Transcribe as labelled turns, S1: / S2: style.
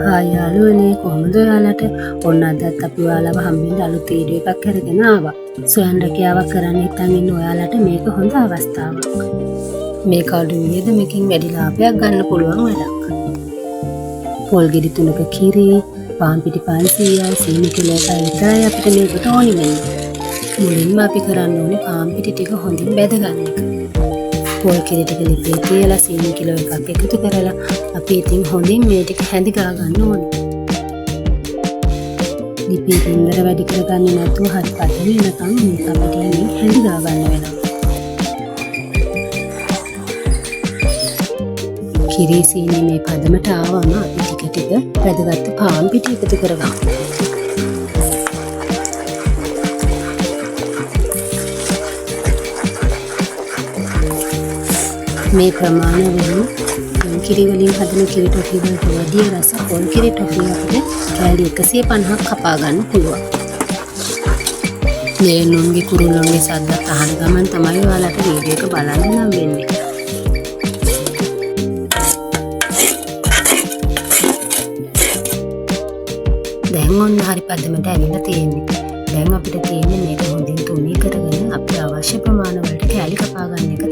S1: Hi යාළුවනේ, කොහොමද ඔයාලට? ඔන්න අදත් අපි ඔයාලව හම්බෙන්න අලුත් වීඩියෝ එකක් අරගෙන ආවා. ස්වයං රැකියාවක් කරන්න හිතන් ඉන්න ඔයාලට මේක හොඳ අවස්ථාවක්. මේක අඩු වියදමකින් වැඩි ලාභයක් ගන්න පුළුවන් වැඩක්. පොල් ගෙඩි තුනක කිරි, පාන් පිටි 500යි, සීනි කිලෝ එකයි විතරයි අපිට මේකට ඕනි වෙන්නේ. මුලින්ම අපි කරන්න ඕනේ පාන් පිටි ටික හොඳින් බැද ගන්න එක. පොල් කිරි ටික ලිපේ තියලා සීනි කිලෝ එකක් එකතු කරලා අපි ඉතින් හොඳින් මේ ටික හැඳි ගා ගන්න ඕනේ. ලිපේ ගින්දර වැඩි කරගන්නේ නැතුව හරි පදම වෙනකන් මේක අපිට හිමින් හැඳි ගා ගන්න වෙනවා. කිරි සීනි මේ පදමට ආවම අපි ටික ටික වැදගත් පාන් පිටි එකතු කරගමු. මේ ප්‍රමාණ වලින් කිරි වලින් හදන කිරි ටොෆි වලට වැඩිය රස පොල් කිරි ටොෆි අපිට කෑලි 150ක් කපා ගන්න පුළුවන්. නෙළුන්ගේ කුරුල්ලන්ගේ සද්දත් අහන ගමන් තමයි ඔයාලට වීඩියෝ එක බලන්න නම් වෙන්නේ. දැන් ඔන්න හරි පදමට ඇවිල්ලා තියෙන්නේ. දැන් අපිට තියෙන්නේ මේක හොඳින් තුනී කරගෙන අපිට අවශ්‍ය ප්‍රමාණ වලට කෑලි කපා ගන්න එක